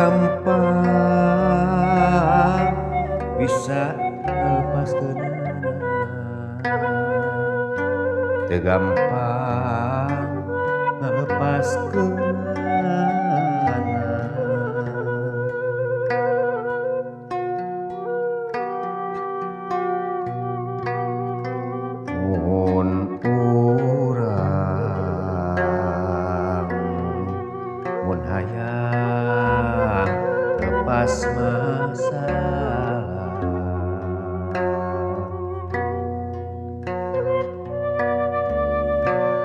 Gampang bisa ngalepaskeunana, teu gampang ngalepaskeunana. Mun urang mun hayang lepas masalah,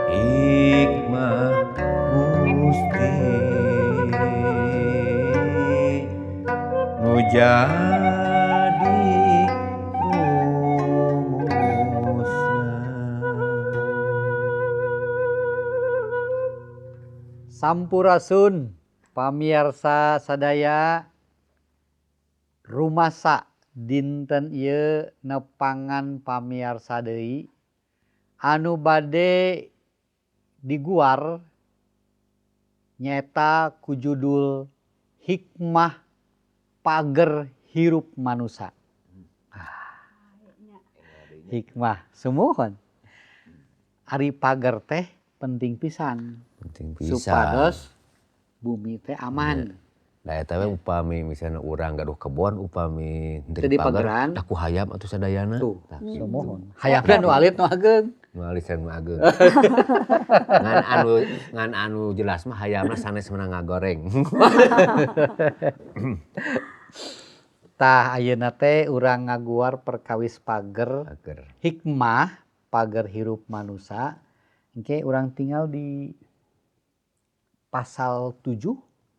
hikmah Gusti nu jadi rumusna. Sampurasun pamiarsa sadaya, Rumasa dinten ieu nepangan pamiarsa deui anu bade diguar nyaeta ku judul Hikmah Pager Hirup Manusa. Hikmah sumuhun. Ari pager teh penting pisan. Penting pisan. Supados bumi teh aman. Da eta we upami misalna urang gaduh kebon, upami Teu dipageran. Da ku hayam atuh sadayana. Tuh, Tah, kitu. Sumuhun. Hayamna nu alit nu ageung. Nu alit sareng nu ageung. Ngan anu jelas mah hayamna sanes meunang ngagoreng. Tah, ayeuna teh urang ngaguar perkawis pager. Pager. Hikmah pager hirup manusa. Engke urang tinggal di pasal 7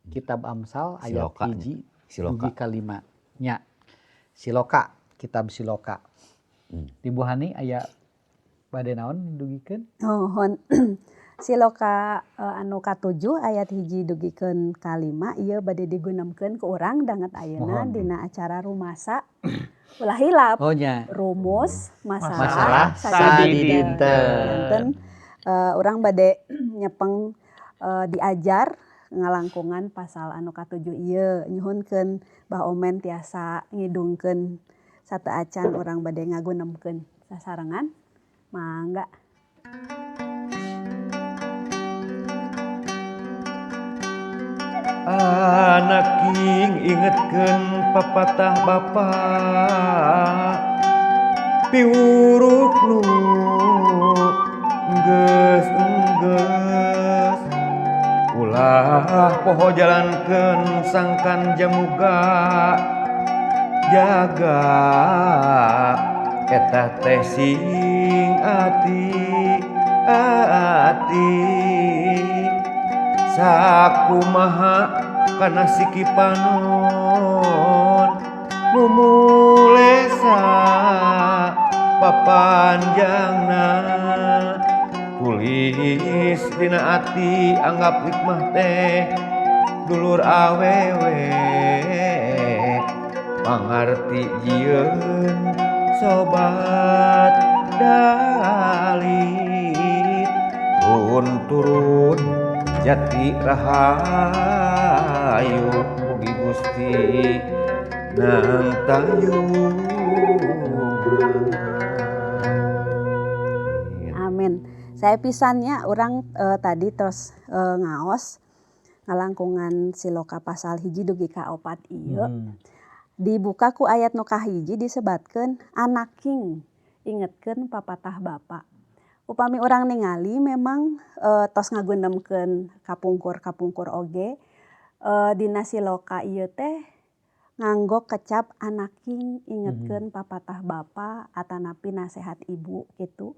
Kitab Amsal ayat Siloka. 1 Siloka. Dugi ka 5 nya. Siloka, Kitab Siloka. Ibu Hani, aya bade naon dugikeun? Nuhun. Siloka anu katujuh ayat 1 dugikeun 5 ieu bade digunemkeun ku urang danget ayeuna Mohon. Dina acara Rumasa. Ulah hilap. Oh nya. Rumus masalah, Masalah sadidinten. Janten urang bade nyepeng diajar ngalangkungan pasal anu katujuh ieu. Nyuhunkeun Bah Omen tiasa ngidungkeun sateuacan urang bade ngagunemkeun sasarengan. Mangga. Anak king, ingetkeun papatah bapa, piwuruk nu geus enggeus, ulah poho jalankeun sangkan jamuga jaga eta teh sing ati ati sakumaha kana siki panon mumulesa papanjangna. Tulis dina ati, anggap hikmah teh dulur awewe, pangarti jieun sobat dalit, turun turun jati rahayu, mugi Gusti nang tayungan. Amin. Saya pisannya urang tadi terus ngaos ngalangkungan Siloka pasal 1 dugi ka 4 ieu. Dibuka ku ayat nu kahiji disebatkeun anaking, ingetkeun papatah bapa. Upami urang ningali memang tos ngagunemkeun kapungkur-kapungkur oge dina Siloka ieu teh nganggo kecap anaking, ingetkeun papatah bapa atanapi nasehat ibu gitu.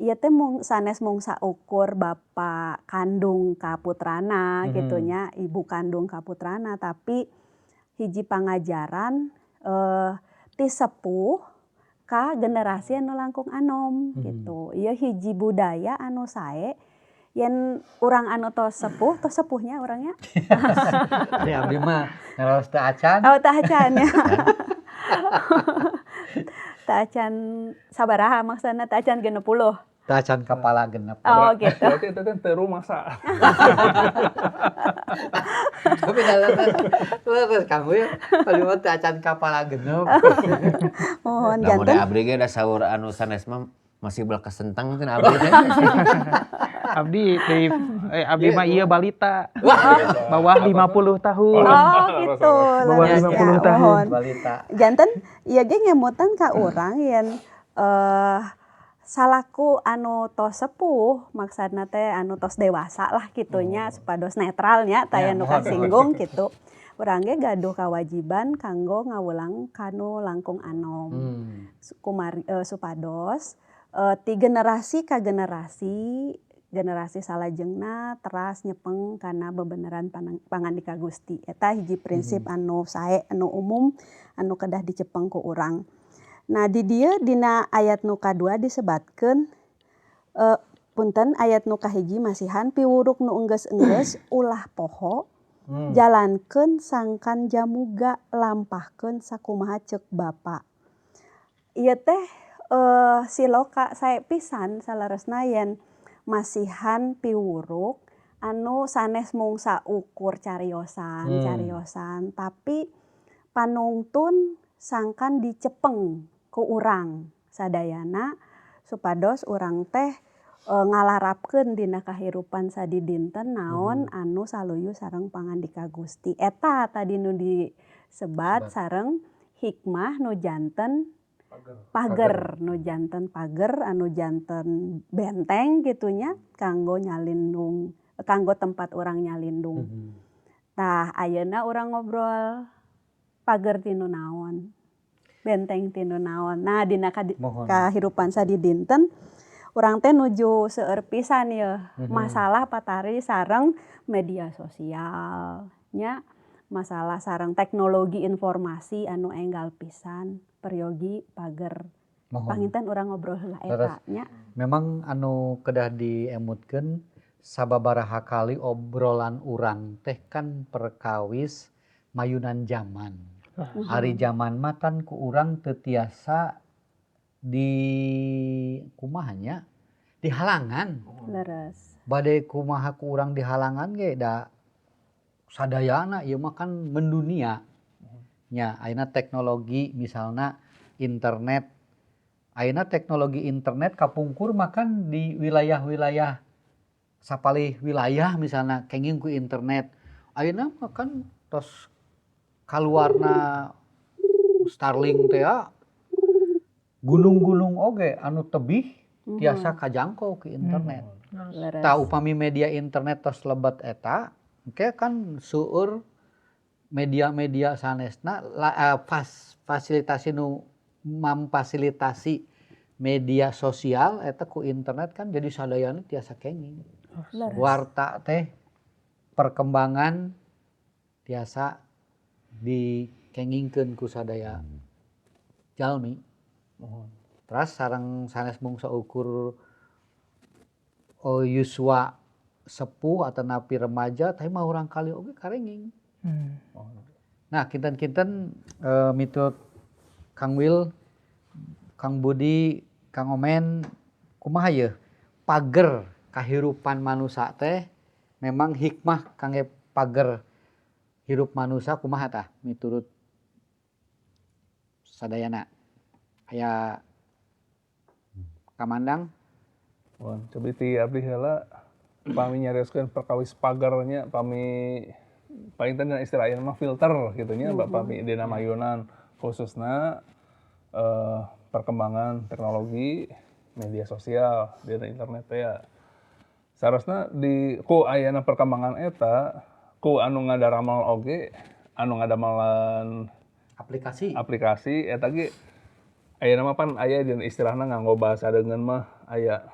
Ieu teh mung sanes mung saukur bapa kandung ka putrana gitu nya, ibu kandung ka putrana, tapi hiji pangajaran ti sepuh ka generasi anu langkung anom gitu. Ieu hiji budaya anu sae yen urang anu tos sepuh, tos sepuhnya urangnya. Ari abdi mah ngaraos teu acan. Oh, teu acan ya. Teu acan sabaraha maksudna, teu acan 60? Tacan kapala 6. Oh gitu. Berarti itu kan teu rumasa. Tapi leres kamu ya. Tadi mah tacan kapala 6. Mohon Lamun janten. Abdi ge da saur anu sanes mah masih belakang sentang teh abdi teh. Abdi di abdi mah iya balita. Bawah 50 tahun. Oh gitu. Bawah Leres 50 ya, tahun. mohon. Balita. Janten ieu ge ngemutan ka urang yen salaku anu tos sepuh, maksudna teh anu tos dewasa lah kitunya, supados netralnya taya Ya, nu mohon. Kasinggung gitu. Urang ge gaduh kawajiban kanggo ngawulang kanu langkung anom. Kumari, supados ti generasi ka generasi, generasi salajengna teras nyepeng kana bebeneran pangandika Gusti. Eta hiji prinsip anu sae, anu umum, anu kedah dicepeng ku urang. Nah, di dieu dina ayat nu kadua disebatkeun, punten, ayat nu kahiji masihan, piwuruk nu enggeus-enggeus ulah poho, jalankeun sangkan jamuga, lampahkeun sakumaha ceuk Bapa. Ieu teh siloka sae pisan saleresna yen masihan piwuruk anu sanes mung saukur cariosan, cariosan, tapi panungtun sangkan dicepeng ku urang sadayana supados urang teh ngalarapkeun dina kahirupan sadidinten naon anu saluyu sareng pangandika Gusti. Eta tadi nu disebat Sebat. Sareng hikmah nu janten pager, nu janten pager, anu janten benteng gitunya kanggo nyalindung, kanggo tempat urang nyalindung. Tah, ayeuna urang ngobrol pager tinu naon? Benteng tinu naon? Nah, dina kahirupan sadidinten urang teh nuju seueur pisan yeuh masalah patari sareng media sosial nya, masalah sareng teknologi informasi anu enggal pisan, peryogi pager. Panginten urang ngobrol heula eta nya. Memang anu kedah diemutkeun, sababaraha kali obrolan urang teh kan perkawis mayunan zaman. Ari zaman mah kan ku urang teu tiasa di kumaha nya, dihalangan. Bade kumaha ku urang dihalangan ge da sadayana ieu mah kan mendunia. Nya, ayeuna teknologi misalna internet. Ayeuna teknologi internet kapungkur mah kan di wilayah-wilayah, sapalih wilayah misalna kenging ku internet. Ayeuna mah kan tos kaluarna Starlink teh ya, gunung-gunung oge anu tebih tiasa kajangkau ke internet. Tah, upami media internet tos lebet eta, engke kan seueur media-media sanesna fasilitasi nu mamfasilitasi media sosial eta ku internet kan jadi sadayana tiasa kenging. Warta teh perkembangan tiasa dikengingkeun ku sadaya jalmi. Teras sareng sanes mung saukur yuswa sepuh atau napi remaja, tapi mah urang kali oge karenging. Nah, kinten-kinten miturut Kang Wil, Kang Budi, Kang Omen, kumaha yeuh pager kahirupan manusia teh, memang hikmah kangge pager hirup manusia kumaha tah miturut sadayana? Aya kamandang? Mohon, cobi ti abdi heula. Pami nyarioskeun perkawis pagernya, pami paling teh dina istilah ayeuna mah filter gitu nya, pami dina mayunan khususna perkembangan teknologi media sosial dina internet teh ya. Sarosna di ku ayana perkembangan eta, ku anu ngadaramel oge, anu ngadamelan aplikasi, aplikasi eta ge ayeuna mah pan aya dina istilahna nganggo bahasa deungeun mah aya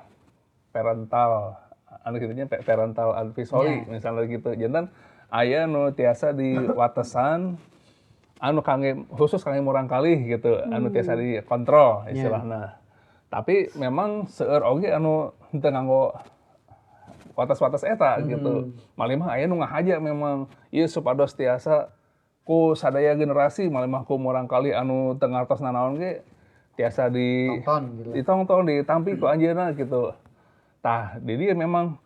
parental anu kitu nya, parental advisory misalnya gitu. Janten aya nu tiasa diwatesan anu kangge khusus kangge murangkalih gitu, anu tiasa dikontrol istilahna. Tapi memang seueur oge anu henteu nganggo wates-wates eta gitu. Malih mah aya nu ngahaja memang ieu supados tiasa ku sadaya generasi, malih mah ku murangkalih anu teu ngartos nanaon ge tiasa di tonton gitu. Ditonton, ditampi ku anjeunna gitu. Tah, di dieu memang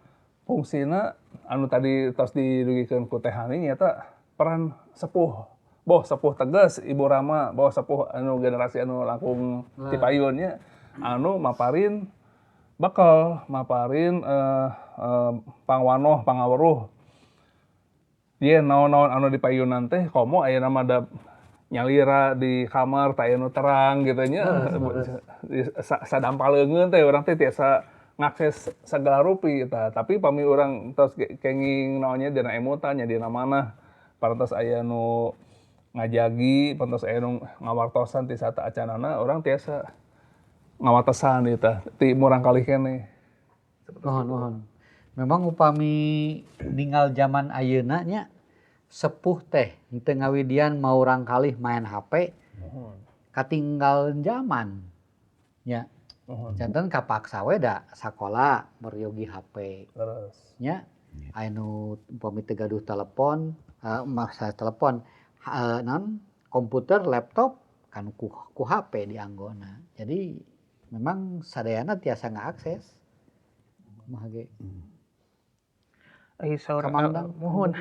fungsina anu tadi tos didugikeun ku Teh Hani nyaeta peran sepuh. Boh sepuh tegas Ibu Rama, boh sepuh anu generasi anu langkung ti payun nya, anu maparin bekal, maparin pangwanoh, pangaweruh. Ieu naon-naon anu dipayunan teh komo ayeuna mah da nyalira di kamar teh aya nu terang gitu nya. Sadampal leungeun teh urang teh tiasa ngakses sagala rupi tah. Tapi pami urang tos kenging naon nya dina emutan nya dina manah parantos aya nu ngajagi, parantos aya nu ngawartosan ti sateuacanna, urang tiasa ngawatesan ieu tah ti murangkalih keneh. Muhun muhun. Memang upami ninggal zaman ayeuna nya, sepuh teh henteu ngawidian murangkalih main HP, katinggalan zaman nya. Janten kapaksa we da sakola meryogi HP. Nya, aya nu upami teu gaduh telepon, masa telepon, naon, komputer, laptop kan ku HP dianggona. Jadi memang sadayana tiasa ngaakses. Kumaha ge. Ai saur Ka Mang Dang. Muhun.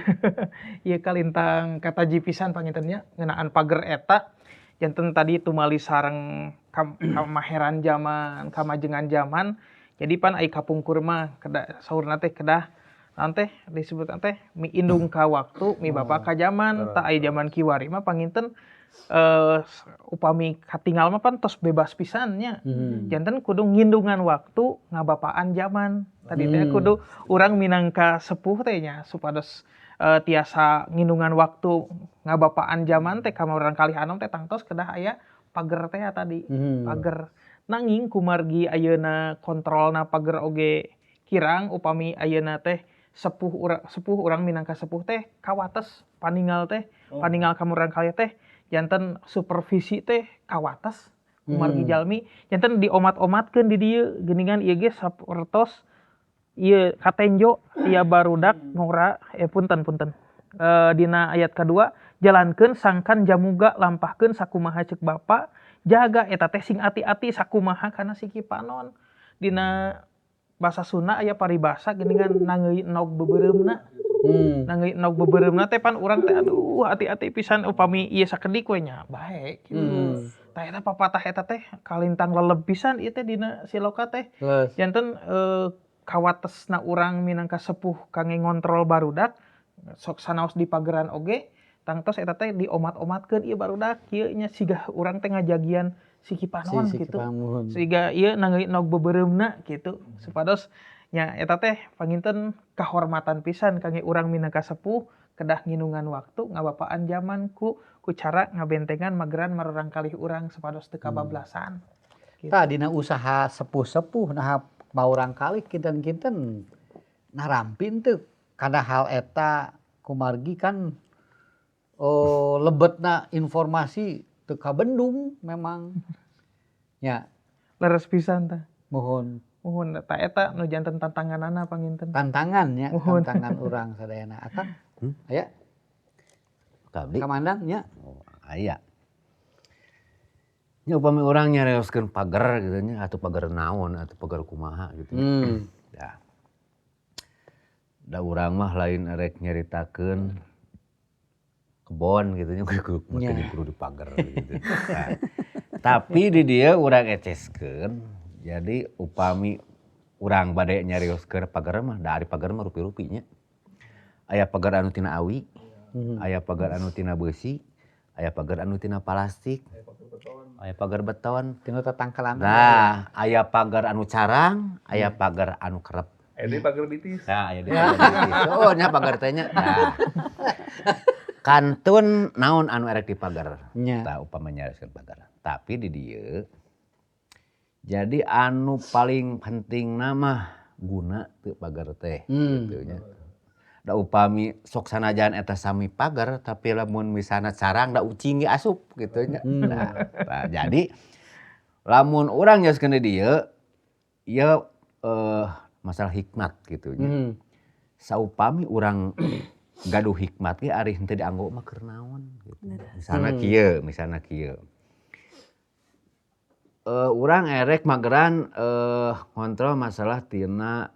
Ieu kalintang kataji pisan panginten nya ngeunaan pager eta, janten tadi tumali sareng kamaheran zaman, kamajengan zaman. Jadi pan ai kapungkur mah kedah saurna teh kedah naon teh disebutna teh mi indung ka waktu, mi bapa ka zaman. Tah, ai zaman kiwari mah panginten upami katingal mah pan tos bebas pisan nya. Janten kudu ngindungan waktu, ngabapaan zaman. Tadi teh kudu urang minangka sepuh teh nya supados tiasa ngindungan waktu, ngabapaan zaman teh ka murangkalih anom teh tangtos kedah aya pager teh tadi. Pager. Nanging kumargi ayeuna kontrolna pager oge kirang, upami ayeuna teh sepuh urang, sepuh urang minangka sepuh teh kawates paningal teh, paningal ka murangkalih teh, janten supervisi teh kawates kumargi jalmi janten diomat-omatkeun di dieu geuningan. Ieu ge sapertos ieu katenjo aya barudak ngora, punten punten, dina ayat kadua, jalankeun sangkan jamuga, lampahkeun sakumaha ceuk bapa, jaga eta teh sing ati-ati sakumaha kana siki panon. Dina basa Sunda aya paribasa geuningan, nangeui endog beubeureumpna. Nangeui endog beubeureumpna teh pan urang teh aduh, ati-ati pisan upami ieu sakedik we nya bae kitu. Tah, eta papatah eta teh kalintang leleb pisan ieu teh dina siloka teh. Janten kawatesna urang minangka sepuh kangge ngontrol barudak sok sanaos di pageran oge tangtos eta teh diomat-omatkeun, ieu barudak kieu nya, siga urang teh ngajagian siki panon Siki gitu. Panon. Siga ieu nangeui endog beubeureumpna kitu. Supados nya eta teh panginten kahormatan pisan kangge urang minangka sepuh, kedah ngindungan waktu, ngabapaan zaman ku cara ngabentengan mageran murangkalih urang supados teu kabablasan. Gitu. Tah, dina usaha sepuh-sepuh nah murangkalih kinten-kinten narampi teu kana hal eta, kumargi kan, oh, lebetna informasi teu kabendung memang nya. Leres pisan tah. Muhun. Muhun, tah eta nu janten tantanganana panginten. Tantangan nya. Muhun. Tantangan urang sadayana. Akang aya? Ka abdi? Ka Mang Dang nya. Oh, aya. Nya upami urang nyarioskeun pager gitu nya, atau pager naon atau pager kumaha gitu. Da. Da urang mah lain erek nyaritakeun kebon gitu nya, kudu kudu dipager gitu. Nah, tapi di dieu urang eceskeun, jadi upami urang bade nyarioskeun pager mah, da ari pager mah rupi-rupi nya. Aya pager anu tina awi, aya pager anu tina beusi, aya pager anu tina plastik, aya pager beton. Tina tatangkalan. Nah, aya pagar anu carang, aya pagar anu kerep. Aya deui pagar bitis. Nah, aya deui pagar bitis. Oh, nya pagar teh nya. Nah. Kantun naon anu erek dipagar. Tah, upama nyarioskeun pagar. Tapi di dieu jadi anu paling penting mah guna teu pagar teh gitu nya. Da upami sok sanajan eta sami pagar, tapi lamun misalna carang da ucing ge asup gitu nya. Nah, jadi lamun urang nyarioskeun di dieu ieu masalah hikmat gitu nya. Saupami urang gaduh hikmat ge ari henteu dianggo mah keur naon gitu. Misalna kieu, misalna kieu. Urang erek mageran ngontrol masalah tina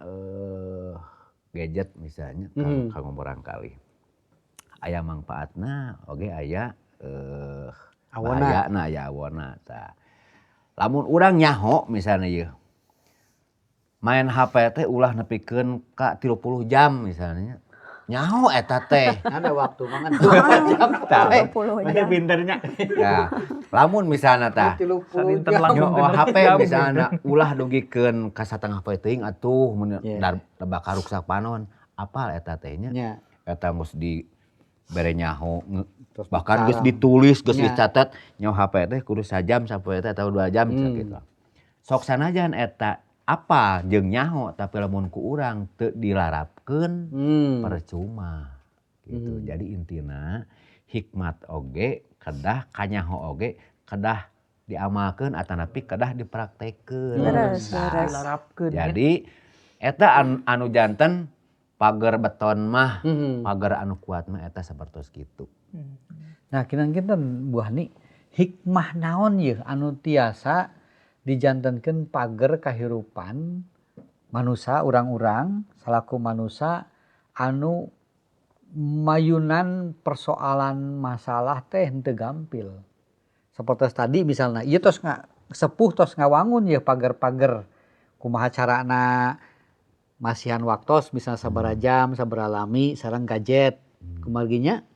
gadget misalnya kanggo murangkalih. Aya mangpaatna oge aya Awona. Bahayana, aya awona tah. Lamun urang nyaho misalnya ieu. Main HP teh ulah nepikeun ka 30 jam misalnya. Nyaho eta teh. Ada waktu mah kan 2 jam. Tah. 20 Mana jam. pinternya. Nah, lamun misalnya tah 30 Sadinten jam. langkung Nyo genep HP jam. misalnya ulah dugikeun ka satengah poe teuing atuh mun Yeah. dar bakal ruksak panon. Apal eta teh nya. Nya. Eta geus di bere nyaho Terus bahkan geus dicarang. ditulis, geus Nya. dicatat nyaho HP teh kudu sajam sapoe teh atau 2 jam gitu. Sok sanajan eta apa jeung nyaho tapi lamun ku urang teu dilarapkeun percuma gitu. Jadi intina hikmat oge kedah kanyaho oge kedah diamalkeun atanapi kedah dipraktekeun. Leres, Tah. leres. Dilarapkeun nya. Jadi eta anu janten pagar beton mah, pagar anu kuat mah eta sapertos kitu. Nah, kinten-kinten Bu Hani, hikmah naon yeuh anu tiasa dijantenkeun pager kahirupan manusa urang-urang salaku manusa anu mayunan persoalan masalah teh henteu gampil. Seperti tadi misalnya, ieu tos sepuh tos ngawangun yeuh pager-pager kumaha carana masihan waktos misalnya sabaraha jam, sabaraha lami sareng gadget. Kumarginya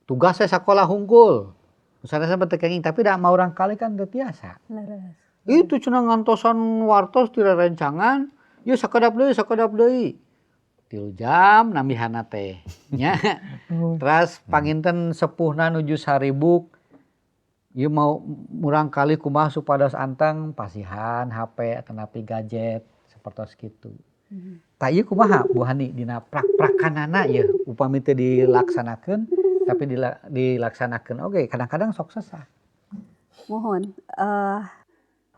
tugas saya sekolah hungkul. Misalnya sampai teu kenging tapi da murangkalih kan teu tiasa. Leres. Itu cenah ngantosan wartos ti rerencangan, ieu sakedap deui, sakedap deui. 3 jam nambihanna teh nya. Terus panginten sepuhna nuju saribuk ieu mau murangkalih kumaha supados anteng pasihan HP atanapi gadget sapertos kitu. Tah, ieu kumaha Bu Hani dina prak-prakanana ieu upami teu dilaksanakeun tapi dilaksanakeun oge kadang-kadang sok sesah. Muhun,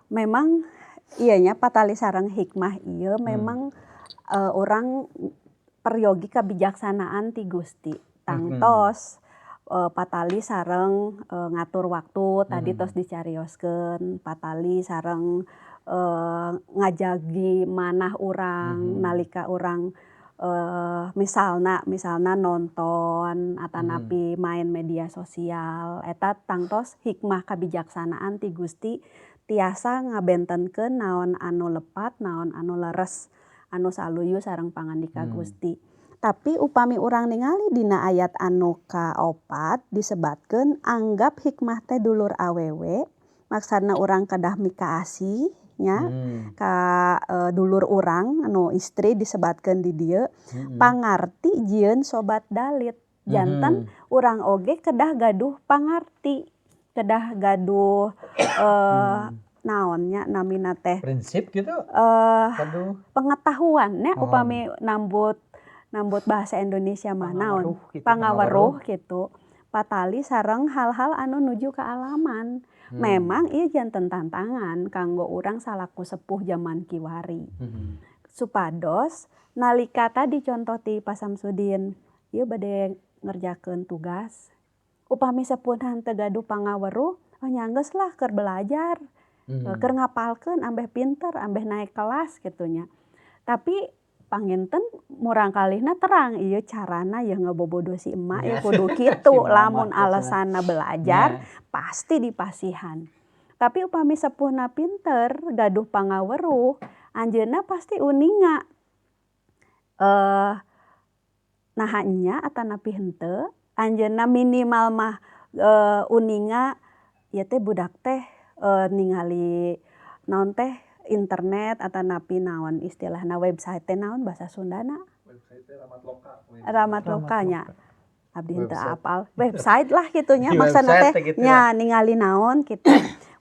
memang iya nya patali sareng hikmah ieu memang urang peryogi kebijaksanaan ti Gusti. Tangtos patali sareng ngatur waktu tadi tos dicarioskeun, patali sareng ngajagi manah urang nalika urang misalna misalna nonton atanapi main media sosial eta tangtos hikmah kebijaksanaan ti Gusti tiasa ngabentenkeun naon anu lepat, naon anu leres, anu saluyu sareng pangandika Gusti. Tapi upami urang ningali dina ayat anu kaopat disebatkeun anggap hikmah teh dulur awewe, maksudna urang kedah mikaasih nya ka dulur urang anu istri disebatkeun di dieu, pangarti jieun sobat dalit. Janten urang oge kedah gaduh pangarti, kedah gaduh naon nya namina teh Prinsip gitu? Aduh. Pengetahuan nya Oh. upami nambut nambut bahasa Indonesia mah naon Pangaweruh gitu. pangaweruh gitu, patali sareng hal-hal anu nuju kealaman. Memang ieu janten tantangan kanggo urang salaku sepuh zaman kiwari supados nalika tadi contoh ti Pak Samsudin ieu bade ngerjakeun tugas, upami sepuhna teu gaduh pangaweruh, oh nya geus lah keur belajar, keur ngapalkeun ambeh pinter, ambeh naik kelas kitu nya. Tapi panginten murangkalihna terang ieu carana ieu ngabobodo si emak ya kudu kitu. Si mama Lamun terus. Alasanna belajar pasti dipasihan. Tapi upami sepuhna pinter, gaduh pangaweruh, anjeunna pasti uninga naha nya atanapi henteu. Anjeunna minimal mah uninga ieu teh budak teh ningali naon teh internet atanapi naon istilahna website teh, naon bahasa Sundana? Website teh Ramat Loka. Ramat Loka nya, abdi henteu Website. Apal website lah kitu nya. Di Maksudna website teh teh gitu. Nya ningali naon kitu,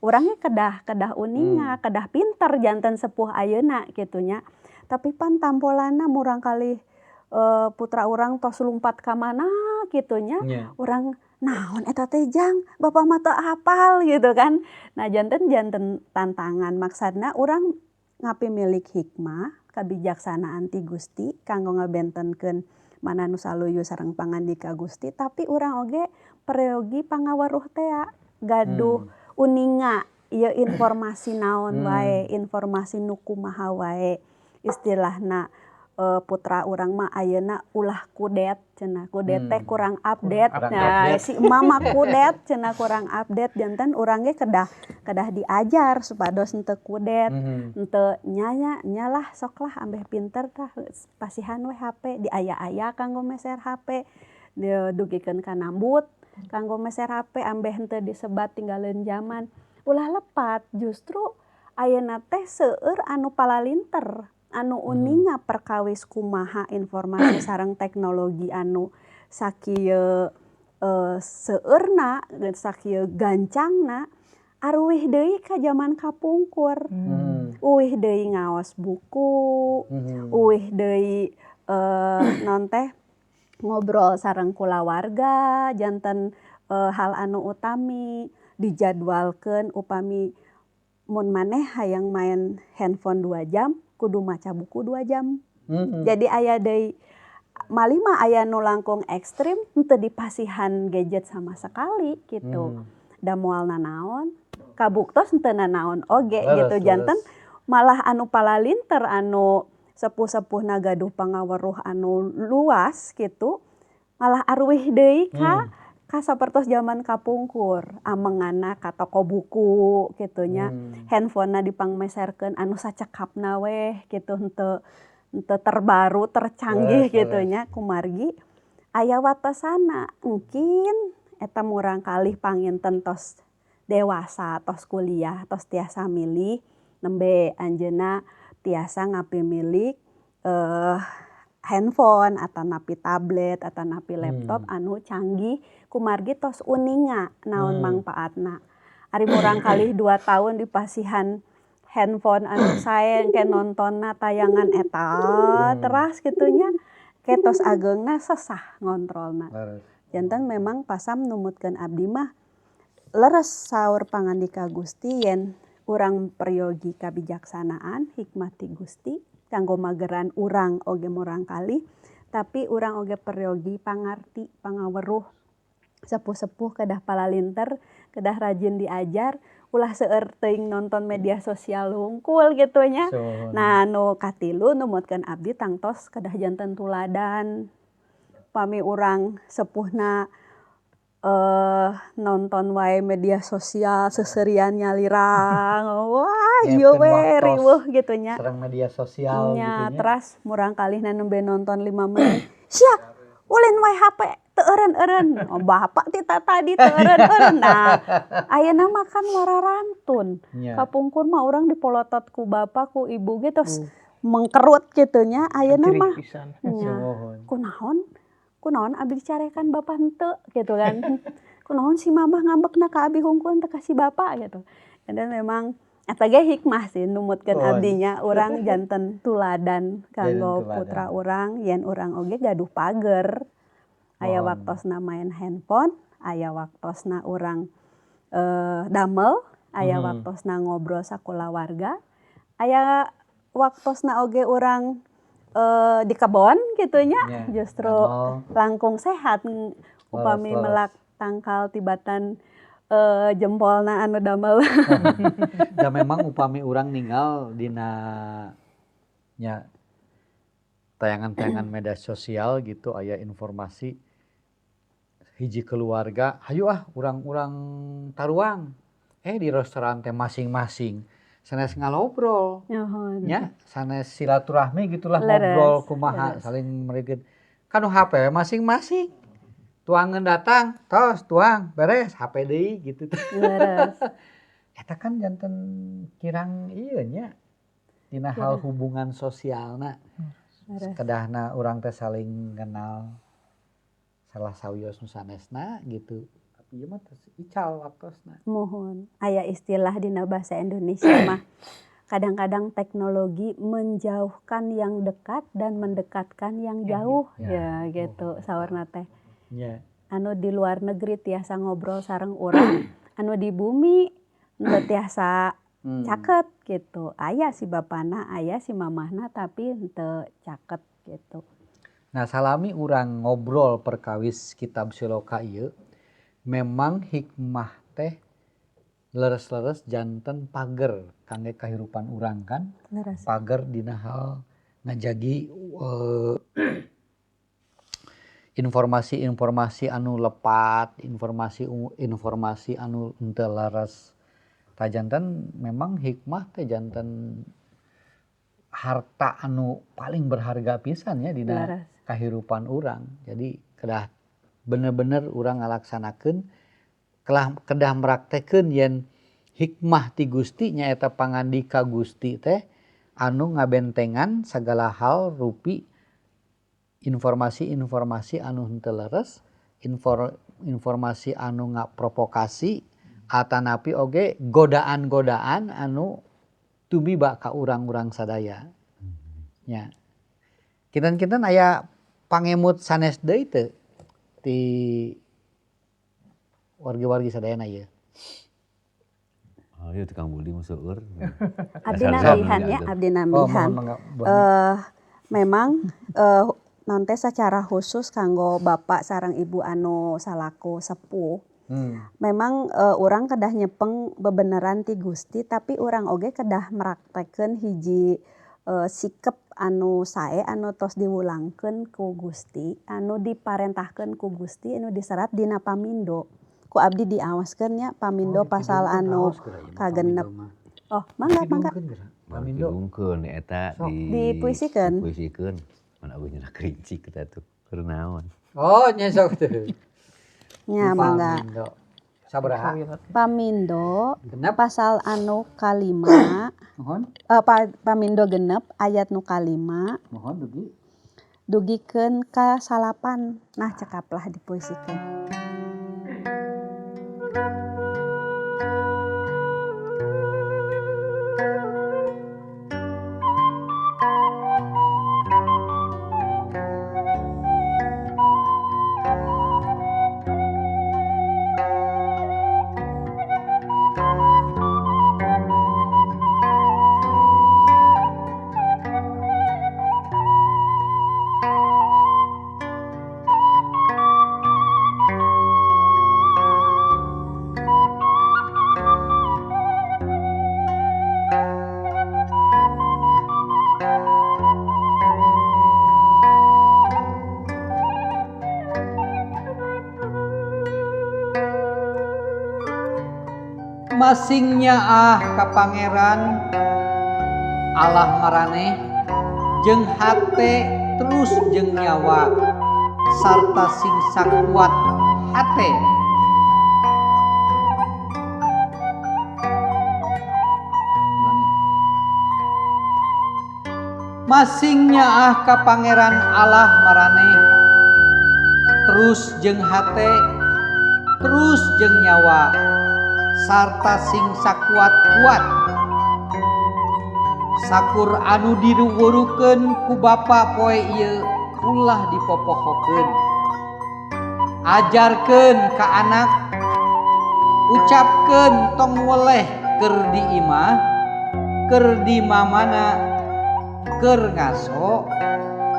urangnya kedah kedah uninga, kedah pinter janten sepuh ayeuna kitu nya. Tapi pan tampolana murangkalih putra urang tos lumpat ka mana kitu nya. Urang naon eta teh jang, bapak mah teu apal gitu kan. Nah, janten janten tantangan, maksudna urang ngapimilik hikmah kebijaksanaan ti Gusti kanggo ngabentenkeun mana nu saluyu sareng pangandika Gusti, tapi urang oge peryogi pangaweruh tea, gaduh uninga Ieu informasi naon wae, informasi nu kumaha wae. Istilahna putra urang mah ayeuna ulah kudet cenah, kudet teh kurang update. Kurang Nah, update. Si mama kudet cenah, kurang update. Janten urang ge kedah kedah diajar supados henteu kudet. Henteu nya nya nya lah, sok lah ambeh pinter tah, pasihan we HP, diaya-aya kanggo meser HP, dugikeun ka nambut kanggo meser HP ambeh henteu disebat tinggaleun jaman. Ulah lepat, justru ayeuna teh seueur anu palalinter, anu uninga perkawis kumaha informasi sareng teknologi anu sakieu seueurna, sakieu gancangna, aruwih deui ka jaman kapungkur. Uih deui ngaos buku, uih deui naon teh, ngobrol sareng kulawarga janten hal anu utami, dijadwalkeun upami mun maneh hayang maen handphone 2 jam, kudu maca buku 2 jam. Jadi aya deui, malih mah aya nu langkung ekstrim, henteu dipasihan gadget sama sekali gitu. Da moal nanaon, kabuktos henteu nanaon oge gitu. Janten malah anu palalinter, anu sepuh-sepuhna gaduh pangaweruh anu luas gitu, malah aruwih deui ka sapertos jaman kapungkur, amenganna ka toko buku kitu nya, handphonena dipangmeserkeun anu sacekapna weh gitu, henteu henteu terbaru, tercanggih gitu Leres leres. nya, kumargi aya watesana. Engkin eta murangkalih panginten tos dewasa, tos kuliah, tos tiasa milih, nembe anjeunna tiasa ngapimilik handphone atanapi tablet atanapi laptop anu canggih kumargi tos uninga naon mangpaatna. Ari murangkalih 2 tahun dipasihan handphone anu sae, engke nontonna tayangan eta teras kitu nya, ke tos ageungna sesah ngontrolna. Janten memang pasam numutkeun abdi mah leres saur pangandika Gusti yen urang peryogi kabijaksanaan hikmah ti Gusti kanggo mageran urang oge murangkalih, tapi urang oge peryogi pangarti, pangaweruh. Sepuh-sepuh kedah palalinter, kedah rajin diajar, ulah seueur teuing nonton media sosial hungkul gitu nya. Nah, nu katilu numutkeun abdi tangtos kedah janten tuladan. Pami urang sepuhna nonton wae media sosial, seuseurian nyalira, wah ieu Nyiapkeun we waktos riweuh gitu nya. Sareng media sosial Nya, gitu nya. Teras murangkalihna nembe nonton 5 menit, "Sia ulin wae HP, teu eureun-eureun." "Oh, bapak ti tadi teu eureun-eureun." Nah, ayeuna mah kan wararantun. Kapungkur mah urang dipolotot ku bapak, ku ibu ge tos mengkerut gitu nya. Ayeuna Jerih mah pisan. nya, Sumuhun. "Kunaon? Kunaon abi dicarekan bapak henteu?" gitu kan. "Kunaon si mamah ngambekna ka abi hungkul, henteu ka si bapak?" gitu. Dan memang eta ge hikmah sih numutkeun abdi nya, urang janten tuladan kanggo Janten tuladan. Putra urang yen urang oge gaduh pager. Aya waktosna maen handphone, aya waktosna urang damel, aya waktosna ngobrol sakulawarga, aya waktosna oge urang di kebon gitu nya, justru damel. Langkung sehat upami melak tangkal tibatan jempolna anu damel. Da memang upami urang ningal dina nya tayangan-tayangan media sosial gitu, aya informasi hiji keluarga, "Hayu ah urang-urang taruang," di restoran teh masing-masing sanes ngalobrol nya, sanes silaturahmi gitulah, ngobrol kumaha, saling merikeun kanu HP we masing-masing, tuangeun datang tos tuang beres, HP deui gitu. Eta kan janten kirang ieu nya dina hal hubungan sosialna. Kedahna urang teh saling kenal salah sawios nu sanesna gitu, tapi ieu mah tos ical waktosna. Muhun. Aya istilah dina bahasa Indonesia mah, kadang-kadang teknologi menjauhkan yang dekat dan mendekatkan yang jauh ya gitu saurna teh. Anu di luar negeri tiasa ngobrol sareng urang, anu di bumi henteu tiasa caket gitu. Aya si bapana, aya si mamahna, tapi henteu caket gitu. Nah, salami urang ngobrol perkawis kitab Siloka ieu, memang hikmah teh Leres-leres janten pager kangge kahirupan urang kan. Leres. Pager dina hal ngajagi informasi-informasi anu lepat, informasi anu henteu leres. Tah janten memang hikmah teh janten harta anu paling berharga pisan ya dina kahirupan urang. Jadi kedah bener-bener urang ngalaksanakeun, kedah meraktekeun yen hikmah ti Gusti nyaeta pangandika Gusti teh anu ngabentengan segala hal rupi informasi-informasi anu henteu leres, informasi anu ngaprovokasi atanapi oge godaan-godaan anu tumiba ka urang-urang sadaya. Nya. Kinten-kinten aya pangemut sanes deui teu ti wargi-wargi sadayana ieu. Oh, ieu tukang Budi mah seueur. Abdi nambihan ya, abdi nambihan. Memang nonte secara khusus kanggo bapak sareng ibu anu salaku sepuh. Memang urang kedah nyepeng bebeneran ti Gusti, tapi urang oge kedah meraktekeun hiji sikep anu sae anu tos diwulangkeun ku Gusti, anu diparentahkeun ku Gusti, anu diserat dina pamindo. Ku abdi diawaskeun nya pamindo pasal anu kagenep. Oh, mangga mangga. Pamindo eta dipuisikeun. Dipuisikeun. Mana eueuh nyana kerinci kita tuh. Keur naon. Oh, nya sok teh. Nya mangga. Sabaraha? Pamindo genep pasal anu kalima. Mohon. Pamindo genep ayat nu kalima. Mohon dugi. Dugikeun ka 9. Nah, cekaplah dipuisikeun. Masingnya ah ka pangeran Allah maraneh jeung hate terus jeung nyawa sarta sing sakuat hate. Masingnya ah ka pangeran Allah maraneh terus jeung hate terus jeung nyawa sarta sing sakuat-kuat. Sakur anu diruwurukeun ku bapa poe ieu ulah dipopohokeun. Ajarkeun ka anak, ucapkeun tong weleh keur di imah, keur di mamana, keur ngaso,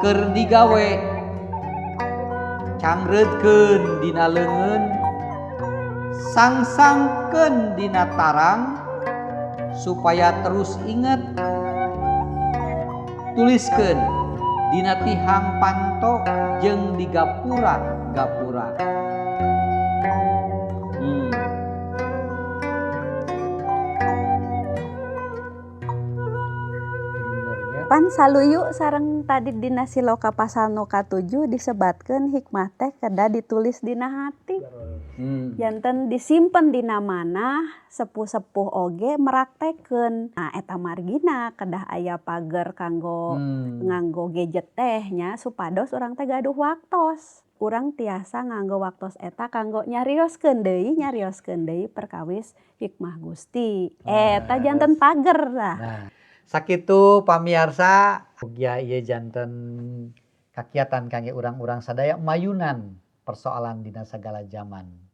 keur digawe. Cangreutkeun dina leungeun, sangsangkeun dina tarang supaya terus inget. Tuliskeun dina tihang panto jeung di gapura-gapura. Pan saluyu sareng tadi dina siloka pasal nu ka-7 disebatkeun hikmah teh kedah ditulis dina hati. Janten disimpen dina mana sepuh-sepuh oge meraktekeun. Nah eta margina kedah aya pager kanggo nganggo gadget teh nya supados urang teh gaduh waktos. Urang tiasa nganggo waktos eta kanggo nyarioskeun deui perkawis hikmah Gusti. Eta janten pager lah. Nah, sakitu pamiarsa mugia ieu janten kakiatan kangge urang-urang sadaya mayunan persoalan dina sagala zaman.